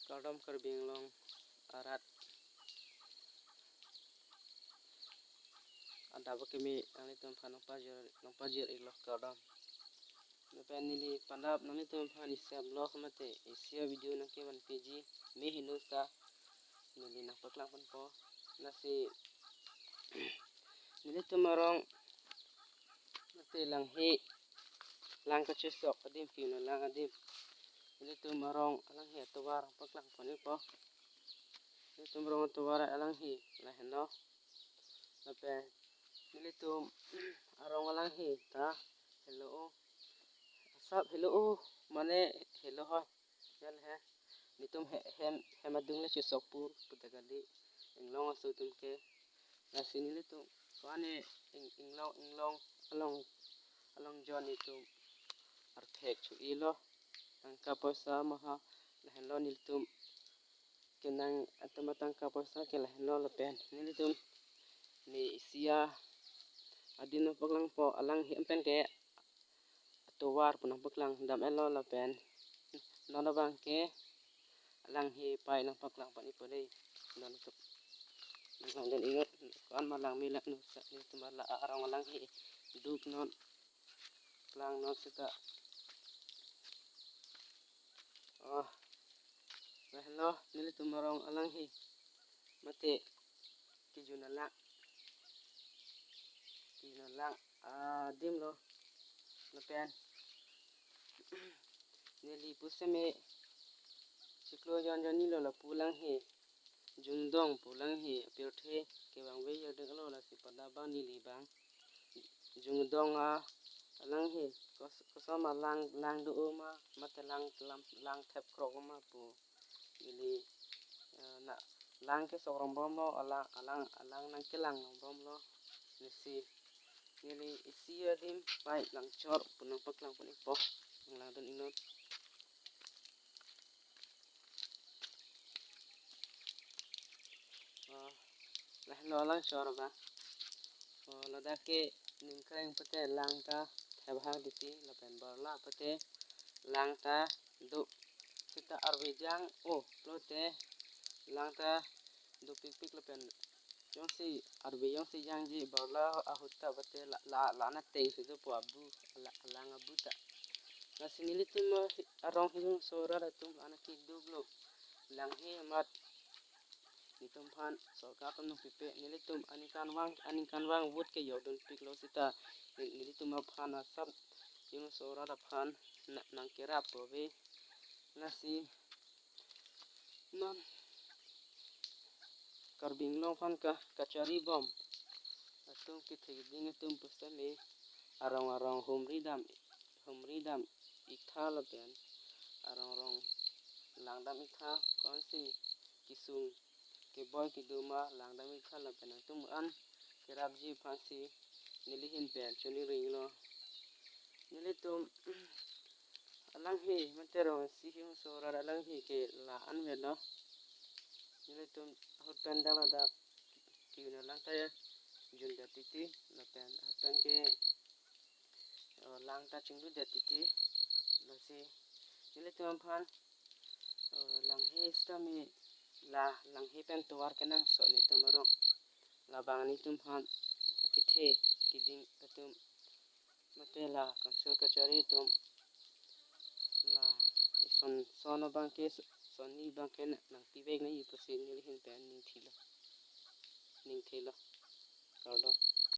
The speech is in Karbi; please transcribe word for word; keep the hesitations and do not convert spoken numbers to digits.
Kardom Karbi Anglong arat adap akimi nanglitum aphan nangpajir, nangpajir-iklo, kardom. Lapen neli padap nanglitum aphan isi a-vlog mate isi a-video nangkevanpiji me hinu ta neli nangpaklang ponpo. Lasi nelitum arong mate Langhe, lang kachesok adim, kejun alang adim, nelitum arong Langhe atovar nangpaklang pon-ikpo. Nelitum arong atovar Langhe lahenlo. Lapen nelitum arong Langhe ta helo-o. Asap helo-o, mane helo ho. Jal he. Nelitum he, hem, hem adung le chesok pu, pu ta kali. Inglong aso atum ke. Lasi nelitum ko-an ing, inglong, inglong along, along jon nelitum arthek cho-ilo. Tangka poisa maha lahenlo nelitum kenang atum atangka poisa ke lahenlo. Lapen nelitum ne isi a-video nangpaklangpo, Langhe pen ke atovar pu nangpaklang dam-etlo. Lapen non abang ke Langhe pai nangpaklang pon-ikpo dei. Non tup nanglang dun inut, ko-an ma lang me lang nu sa, nelitum la arong Langhe duk non, lang non seta. Oh, lahenlo nelitum arong Langhe mate kejun alang, kejun alang adim lo. Lapen neli pusitame chiklo jon jon ni lo lapu Langhe, Jungdong pu Langhe apirthe kevang ve yardeng lo. Lasi pada abang neli abang Jungdong a-Langhe, kos-, koson ma lang, lang do-o ma, mate lang, lang, lang thep krok ma pu neli, eh, na lang kesok rongbomlo, alang, alang, alang nangkelang rongbomlo. Lasi neli isi adim pai langchor pu nangpaklang pon-ikpo. Nanglang dun inut. Oh, lahenlo langchor abang. Oh, ladak ke ningkreng pute lang ta thep hak titi, lapen barla pute lang ta do. Seta arve jang, oh, pulote lang ta dopikpik lapen jongsi arve jongsi jangji barla ahut ta pute la, la, la-an ateng si dopo abu, la, lang abu ta. Lasi nelitum arong Himhingso arat atum la-an akiduk lo. Langhe amat nelitum aphan sorkar atum nangpipe, nelitum aningkanvang, aningkanvang vote kejok dunpiklo seta, ne-, nelitum aphan asap Himhingso arat aphan na-, nangkerap ave. Lasi non Karbi Anglong aphan ka, kachari bom atum, kethe keding atum pusitame arong arong humri dam, humri dam-iktha lapen arong arong lang dam-iktha, ko-ansi kesung keboi kedo ma lang dam-iktha lapen nangtum an kerapji aphansi neli ahin pen choningri-iklo. Nelitum Langhe mate arong isi Himhingso arat Langhe ke la-an avelo. Nelitum ahut pen dak ladak kejun alang ta jundet titi, lapen ahut pen ke, eh, lang ta chingludet titi. Lasi nelitum aphan, eh, Langhe sitame la Langhe pen tovar kenangsot nelitum arong. Labang nelitum aphan akethe keding atum mate la council kachari atum la ison son abang ke, son ni abang ke na, nangpivek nangji pusi neli ahin pen ningthilo, ningthelo. Kardom.